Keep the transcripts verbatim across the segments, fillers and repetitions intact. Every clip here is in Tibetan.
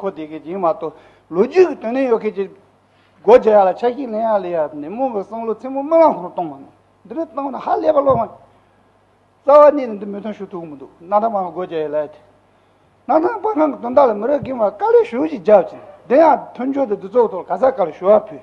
གོ་བསྡད་མཁན་ཅིག་ཡིན་མ་གཏོགས། ལོ་རྒྱུས་ཀྱི་དོན་སྣེ་ཡོད་མཁན་ཅིག་སྒོ་རྒྱག་ཡ་ལ་ཆ་ཤས་ལེན་ཡ་ལ་ཡ་ནི་མོ་གི་བསམ་བློ་ཚད་མོ་སྨོན་ལམ་ཁོ་རང་གཏོང་མ་ནུས། འདི་འདྲ་བཏང་བ་ན་ཧ་ལས་པ་ལོག་མ། རྩ་བ་ཉིད་ནས་འདི་མོས་མཐུན་ཞུ་ཐུབ་ཀྱི་མི་འདུག། གནམ་ཐང་པ་སྒོ་རྒྱག་ཡ་ལ་ཡ་དེ། གནམ་ཐང་པ་ཁང་གི་དོན་དག་ལ་མི་རབས་རྒན་པ་དཀའ་ལས་ཞེ་པོ་ཅིག་བརྒྱབ་ཅིང་། དེ་ཡང་མཐུན་སྦྱོར་དེ་འདི་ཚོ་ཐོག་ག་ས་ག་ལ་ཞུ་བ་ཕུལ།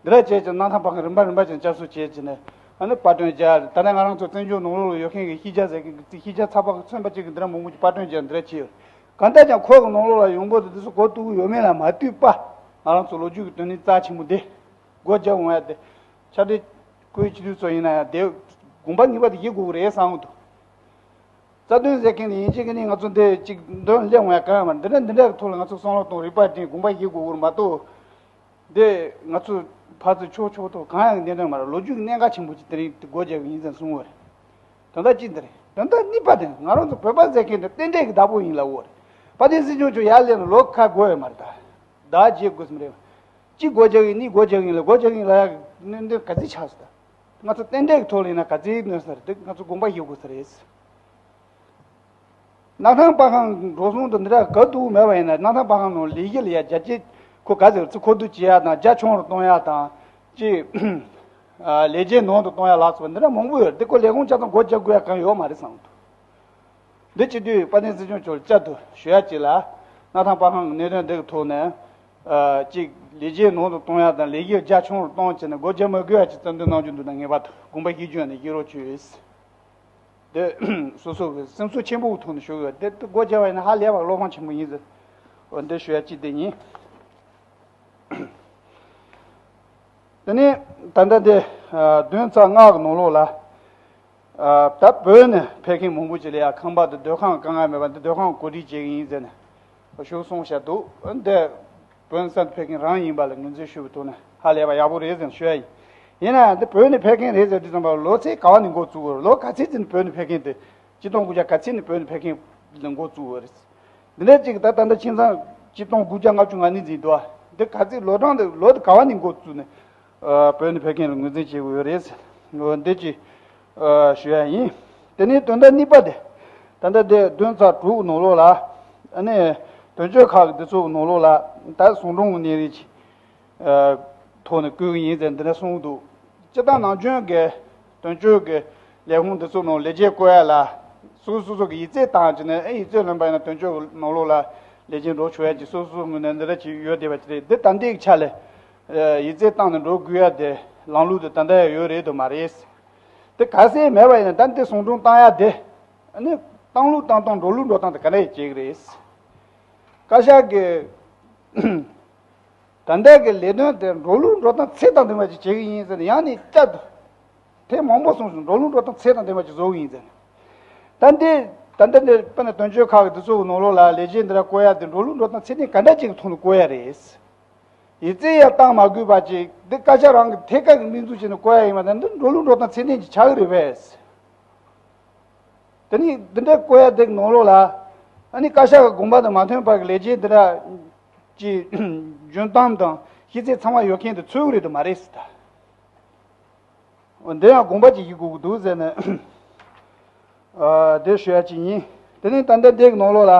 འདི་ར་བྱས་ཀྱང་གནམ་ཐང་པ་ཁང་རིམ་པ་རིམ་པ་ཅན་བསྐྱར་གསོ་བྱས་ཀྱི་ནས། ཨ་ནི་པར་སྐྲུན་བརྒྱབ། ད་ནས་ང་རང་ཚོ་བཙན་བྱོལ་ནང་ལོགས་ལ་ཡོད་མཁན་གྱི་ཤེས་བྱ་ཟེར་མཁན་གྱི་ཤེས་བྱ་ཚགས་པར་གྱི་ཚན་པ་གཅིག་གི་འདི་ར་མང་པོ་ཅིག་པར་སྐྲུན་བརྒྱབ་འདི་ར་བྱས་ཡོད། གང་ལྟར་ཀྱང་ཁོ་གི་ནང་ལོགས་ལ་ཡོང་འབབ་དེ་འདི་ཚོ་གོ་ཐུབ་ཀྱི་ཡོད་མེད་ལ་མ་ལྟོས་པ། ང་རང་ཚོ་ལོ་རྒྱུས་ཀྱི་དོན་སྣེ་རྩ་ཆེན་པོ་འདི་སྒོ་རྒྱག་འོང་ཡ་དེ། ཕྱག་སྦྲེལ་བཀོལ་སྤྱི་འཐུས་ཚོ་ཡིན་ན་ཡང་དེ་དགོངས་པ་ངེས་པར་དུ་བཞེས་དགོས་ཀྱི་རེད་བསམ་གྱི་འདུག། རྩ་དོན་ཟེར་མཁན་ནི་ཡིན་གཅིག་གི་ནི་ང་ཚོ་འདི་གཅིག་འདོན་སླེབས་འོང་ཡ་གང་ཡང་མ་རེད། འདི་འདྲ་འདི་འདྲ་གི་ཐོག་ལ་ང་ཚོ་བསམ་བློ་གཏོང་རིག་པ་འདྲེན་དགོངས་པ་བཞེས་དགོས་ཀྱི་རེད་མ་གཏོགས། འདི་ང་ཚོ་ཕར་ཚུར་ཕྱོགས་ཕྱོགས་ཐོག་གང་ཡང་གནད་དོན་མ་རེད། ལོ་རྒྱུས་ཀྱི་གནད་འགག་ཆེན་པོ་ཅིག་དེ་རིང་དེ་སྒོ་རྒྱག་གི་ཡིན་ཟེར་གསུངས་པ་རེད། དོན་དག་གཅིག་འདི་རེད། དོན་དག་གཉིས་པ་དེ་ང་རང་ཚོ་བོད་པ་ཟེར་མཁན་དེ་རྟེན་འབྲེལ་གྱི་བདག་པོ་ཡིན་ལབ་པ་རེད། དཔལ་ལྡན་སྲིད་སྐྱོང་མཆོག་ཡར་སླེབས་ནས་ལོ་ཁ་འགོར་ཡོད་མ་རེད་ད། ཟླ་བརྒྱད་འགོར་ཟིན་པ་རེད། གཅིག་སྒོ་རྒྱག་གི་ཡིན། གཉིས་སྒོ་རྒྱག་གི་ཡིན་ལབ། སྒོ་རྒྱག་གི་ཡིན་ལབ་ཡ་གནད་དོན་ག་ཚོད་ཆགས་སོང་ད། ང་ཚོ་རྟེན་འབྲེལ་གྱི་ཐོག་ལ་ཡིན་ན་ག་ཚོད་གནོད་ས་རེད། དེ་ང་ཚོ་དགོངས་པ་བཞེས་དགོས་ས་རེད། གནམ་ཐང་པ་ཁང་འགྲོ་སོང་དུ་འདི་འདྲ་ག་ཐུག་མེད་པ་ཡིན་ན། གནམ་ཐང་པ་ཁང་ནང་ལས་གཞི་ལ་ཡ་རྒྱ་སྐྱེད་ཁོ་ག་ཟེར་ཚུར་མཁོ་བསྡུ་བྱེད་ཡ་དང་། རྒྱ་ཆུང་རུ་གཏོང་ཡ་དང་། ཅིག་ལས་བྱེད་ནང་དུ་གཏོང་ཡ་ལ་སོགས་པ་འདི་འདྲ་མང་པོ་ཡོད་རེད། དེ་ཁོ་ལས་ཁུངས་ཆ་ཚང་སྒོ་རྒྱག་དགོས་ཡ་གང་ཡོད་མ་རེད་བསམ་འདུག། འདི་བྱེད་དུས་དཔལ་ལྡན་སྲིད་སྐྱོང་མཆོག་ལ་བསྐྱར་དུ་ཞུ་ཡ་གཅིག་ལ། གནམ་ཐང་པ་ཁང་གི་གནད་དོན་འདི་གི་ཐོག་ནས། ཨ། གཅིག་ལས་བྱེད་ནང་དུ་གཏོང་ཡ་དང་ལས་གཞི་རྒྱ་ཆུང་རུ་གཏོང་བྱས་ནས་སྒོ་རྒྱག་མི་དགོས་ཡ་ཅིག་རྩ་འདོན་གནང་རྒྱུ་འདུག་ན། ངེས་པར་དུ་དགོངས་པ་བཞེས་རྒྱུ་ཡིན་ན་བཞེས་རོགས་བྱོས། དེ་སོ་སོ་གི་སེམས་གསོ་ཆེན་པོ་གི་ཐོག་ནས་ཞུ་གི་ཡོད། དེ་སྒོ་རྒྱག་པ་ཡིན་ན་ཧ་ལས་པ་བློ་ཕམ་ཆེན་པོ་ཡིན་ཟེར། འོ་འདི་ཞུ་ཡ་གཅིག་དེ་ཡིན། དེ་ནས་ད་ལྟ་འདི་བདུན་ཚེག་ལྔ་གི་ནང་ལོགས་ལ། ད་བོད་ནས་ཕེབས་མཁན་མང་པོ་ཅིག་ལ་ཡ་ཁང་པ་དང་སྡོད་ཁང་དཀའ་ངལ་མེད་པ་འདི་སྡོད་ཁང་གོ་སྒྲིག་བྱེད་ཀྱི་ཡིན་ཟེར་ནས་ཞུ་གསུངས་བཞག་འདུག། འདི་བོད་ས་ནས་ཕེབས་མཁན་རང་ཡིན་པ་ལ་ངོས་འཛིན་ཞུ་བའི་ཐོག་ནས་ཧ་ལས་པ་ཡག་པོ་རེད་ཟེར་ནས་ཞུ་ཡ་ཡིན། ཡིན་ན་ཡང་འདི་བོད་ནས་ཕེབས་མཁན་རེད་ཟེར་དུས་ཙམ་པ་ལོ་ཚད་ག་བ་ནས་འགོ་བཙུགས་ཡོད་རེད། ལོ་ག་ཚད་ཙམ་ནས་བོད་ནས་ཕེབས་མཁན་དེ། ཆིག་སྟོང་དགུ་བརྒྱ་ག་ཚད་ནས་བོད་ནས་ཕེབས་མཁན་ལ་འགོ་བཙུགས་ཡོད་རེད། འདི་འདྲ་ཅིག་ད་ད་ལྟ་ཁྱིམ་ཚང་ཆིག་སྟོང་དགུ་བརྒྱ་ལྔ་བཅུ་ང་གཉིས་ཟིན་འདུག། འདི་ག་ཚད་ལོ་གྲངས་དེ་ལོ་དེ་ག་བ་ནས་འགོ་བཙུགས་ནས་བོད་ནས་ཕེབས་མཁན་ལ་ངོས་འཛིན་བྱེད་དགོས་ཡོད་རེད། འོ་འདི་ཅིག་ཞུ་ཡ་ཡིན། དེ་ནས་དོན་དག་གཉིས་པ་དེ། ད་ལྟ་དེ་བདུན་ཚེག་དྲུག་ནང་ལོགས་ལ་ཨ་ནི་དོན་གཅོད་ཁག་གི་འདི་ཚོ་ནང་ལོགས་ལ་ད་ཟུང་དྲུང་གི་གནས་རིགས་ཀྱི་ཐོག་ནས་བསྐོས་ཀྱི་ཡིན་ཟེར་འདི་འདྲ་གསུངས་འདུག། སྤྱིར་བཏང་ནམ་རྒྱུན་གྱི་དོན་གཅོད་ཀྱི་ལས་ཁུངས་འདི་ཚོ་ནང་ལས་བྱེད་བསྐོ་ཡ་ལ་སོ་སོ་སོ་གི་ཡིག་ཚད་བཏང་བྱས་ནས། ཨེ་ཡིག་ཚད་ལོན་པ་ཡིན་ན་དོན་གཅོད་ཀྱི་ནང་ལོགས་ལ་ལས་བྱེད་འགྲོ་ཆོག་ཡ་ཅིག་སོ་སོ་སོ་ངོས་ནས་འདི་འདྲ་ཅིག་ཡོད་བསྡད་པ་ཅིག་རེད། འདི་ད་ལྟའི་ཆ་ལ་ཡིག་ཚད་བཏང་ནས་འགྲོ་དགོས་ཡ་དེ་ལམ་ལུགས་དེ་ད་ལྟ་ཡང་ཡོད་རེད་དམ་མ་རེད། དེ་གལ་སྲིད་མེད་པ་ཡིན་ན་ད་འདི་ཟུང་དྲུང་བཏང་ཡ་དེ་ཨ་ནི་བཏང་ལུགས་བཏང་སྟངས་འགྲོ་ལུགས་འགྲོ་སྟངས་དེ་ག་འདྲ་ཡིན་བྱེད་ཀྱི་རེད། བཀའ་ཤག་གི་ད་ལྟ་གི་ལས་དོན་དེ་འགྲོ་ལུགས་འགྲོ་སྟངས་ཚད་དང་ལྡན་པ་ཅིག་བྱེད་ཀྱི་ཡིན་ཟེར་ནས། ཡང་ནས་བསྐྱར་དུ་ཐེངས་མང་པོ་གསུངས་སོང་། འགྲོ་ལུགས་འགྲོ་སྟངས་ཚད་དང་ལྡན་པ་ཅིག་བཟོ་གི་ཡིན་ཟེར་ནས། ད་འདི་ད་ལྟ་འདི་དཔེར་ན་དོན་གཅོད་ཁག་གི་འདི་ཚོ་གི་ནང་ལོགས་ལ་ལས་བྱེད་འདི་འདྲ་བསྐོ་ཡ་དེ་འགྲོ་ལུགས་འགྲོ་སྟངས་ཚད་ལྡན་ག་འདྲ་ཅིག་གི་ཐོག་ནས་བསྐོ་ཡ་རེད། ཡིག་ཚད་ཡང་བཏང་མ་དགོས་པ་ཅིག། འདི་བཀའ་ཤག་རང་གི་ཐད་ཀར་གྱི་དམིགས་འཛུགས་བྱས་ནས་བསྐོ་ཡ་ཡིན་པ་དང་། འདི་འགྲོ་ལུགས་འགྲོ་སྟངས་ཚད་ལྡན་ཅིག་ཆགས་ཀྱི་རེད་པས། དེ་ནས་འདི་འདྲའི་བསྐོ་ཡ་དེ་གི་ནང་ལོགས་ལ་ཨ་ནི་བཀའ་ཤག་གི་དགོངས་པ་དང་མ་མཐུན་པ་གི་ལས་བྱེད་འདི་འདྲ་ཅིག་འཇོན་ཐང་དང་ཤེས་ཚད་ཚང་མ་ཡོད་མཁན་དེ་འཚོལ་གི་རེད་དམ་མ་རེད་ཟེར་ད། འོ་འདི་ཡང་དགོངས་པ་ཅིག་བཞེས་དགོས་ཀྱི་འདུག་ཟེར་ནས། ཨ་དེ་ཞུ་ཡ་ཅིག་ཡིན། དེ་ནས་ད་ལྟ་འདི་གི་ནང་ལོགས་ལ་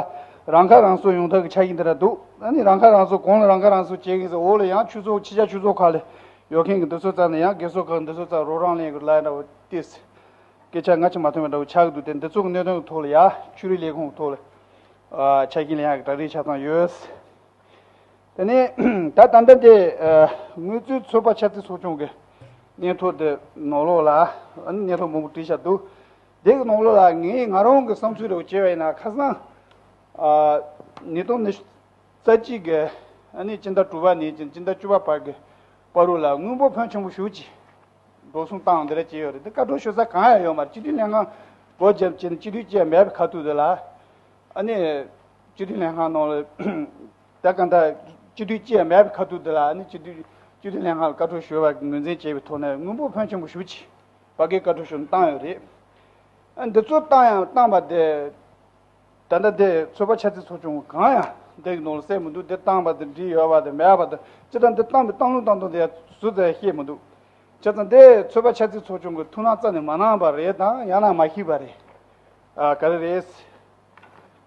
རང་ཁ་རང་གསོ་ཡོང་ཐབས་ཀྱི་ཆ་ཤས་འདི་འདྲ་འདུག། ཨ་ནི་རང་ཁ་རང་གསོ་གང་ལ་རང་ཁ་རང་གསོ་བྱེད་ཀྱི་ཡིན་ཟེར། འོག་ལ་ཡང་ཆོས་ཚོགས་ཕྱི་རྒྱལ་ཆོས་ཚོགས་ཁག་ལ་ཡོད་མཁན་གྱི་འདི་ཚོ་རྩ་ནས། ཡང་རྒས་གསོ་ཁག་འདི་ཚོ་རྩ་རོགས་རམ་ལེན་དགོས་ལབ་ཡ་འདྲ་བོ་ཏིས། སྐད་ཆ་སྔ་ཕྱི་མ་མཐུན་པ་འདྲ་བོ་ཆགས་ཀྱི་འདུག་སྟེ། འདི་ཚོ་གི་གནད་དོན་གྱི་ཐོག་ལ་ཡ་ཆོས་རིག་ལས་ཁུངས་ཀྱི་ཐོག་ལ་ཨ་ཆ་རྐྱེན་ལེན་ཡག་གི་གྲ་སྒྲིག་ཆ་ཚང་ཡོད། དེ་ནས་ད་ད་ལྟ་དེ་ཨ་དངོས་གཙོའི་ཚོད་དཔག་འཆར་རྩིས་ཚོགས་ཆུང་གི་སྙན་ཐོ་དེ་ནང་ལོགས་ལ་ཨ་ནི་སྙན་ཐོ་མང་པོ་བྲིས་བཞག་འདུག། དེ་གི་ནང་ལོགས་ལ་ངས་ང་རང་གི་བསམ་ཚུལ་རེ་བ་བྱས་པ་ཡིན་ན། ཁ་སང་ཨ་ཉིས་སྟོང་ཉི་ཤུ་རྩ་གཅིག་གི་ཨ་ནི་སྤྱི་ཟླ་དྲུག་པ་ནས་ཀྱི་སྤྱི་ཟླ་བཅུ་པ་བར་གྱི་བར་དུ་ལ་དངུལ་འབོར་ཕོན་ཆེན་པོ་ཞེ་པོ་ཅིག་འགྲོ་སོང་བཏང་འདི་འདྲ་བྱས་ཡོད་རེད། འདི་བཀའ་འཁྲོལ་ཞུ་ས་གང་ཡང་ཡོད་མ་རེད། སྤྱི་འཐུས་ལྷན་ཁང་སྒོ་བརྒྱབ་བྱས་ནས་སྤྱི་འཐུས་གཅིག་ཡང་མེད་པའི་ཁ་ཐུག་འདི་ལ། ཨ་ནི་སྤྱི་འཐུས་ལྷན་ཁང་ནང་ལ་ད་གང་ལྟར་སྤྱི་འཐུས་གཅིག་ཡང་མེད་པའི་ཁ་ཐུག་འདི་ལ། ཨ་ནི་སྤྱི་འཐུས་སྤྱི་འཐུས་ལྷན་ཁང་ལ་བཀའ་འཁྲོལ་ཞུ་བར་ངོས་འཛིན་བྱས་པའི་ཐོག་ནས་དངུལ་འབོར་ཕོན་ཆེན་པོ་ཞེ་པོ་ཅིག་བར་བརྒལ་བཀའ་འཁྲོལ་ཞུ་ནས་བཏང་ཡོད་རེད། ཨ་འདི་ཚོ་བཏང་ཡང་བཏང་པ་དེ། ད་ལྟ་དེ་ཚོད་དཔག་འཆར་རྩིས་ཚོགས་ཆུང་གང་ཡང་འདི་གི་ནང་ལ་གསལ་མི་འདུག། འདི་བཏང་བ་དང་འགྲིག་ཡོད་པ་དང་མེད་པ་དང་། སྤྱིར་བཏང་འདི་བཏང་བའི་བཏང་ལུགས་བཏང་སྟངས་དེ་ཡང་སུ་ཚོས་ཤེས་མི་འདུག། བྱས་ཙང་འདི་ཚོད་དཔག་འཆར་རྩིས་ཚོགས་ཆུང་གིས་ཐུགས་སྣང་རྩ་ནས་མ་གནང་བ་རེད་དང་། ཡང་ན་མ་ཤེས་པ་རེད། ཨ་ག་རེ་རེད།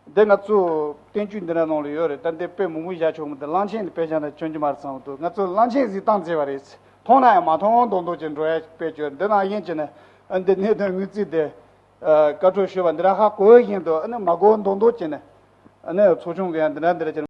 འདི་ང་ཚོ་བསྟན་བཅོས་འདི་འདྲ་ནང་ལ་ཡོད་རེད། ད་འདི་དཔེ་མང་པོ་བཞག་ཆོག་མི་འདུག་གླང་ཆེན་འདི་དཔེ་བཞག་ན་སྐྱོན་གྱི་མ་རེད་བསམ་འདུག་ང་ཚོ་གླང་ཆེན་གཟིགས་སྟངས་བརྗེ་བ་རེད། མཐོང་ན་ཡང་མ་མཐོང་མདོག་མདོག་ཅིག་འགྲོ་ཡ་དཔེ་བྱོས། འདི་ནང་བཞིན་བྱས་ནས་ཨ་འདི་གནད་དོན་དངོས་རྫས་དེ་ཨ་བཀའ་འཁྲོལ་ཞུས་པ་འདི་ར་ཧ་གོ་བཞིན་དུ་ཨ་ནི་མ་གོ་མདོག་མདོག་བྱས་ནས་ཨ་ནི་ཚོགས་ཆུང་གི་ཡང་འདི་འདྲ་འདི་འདྲ་བྱས་ནས།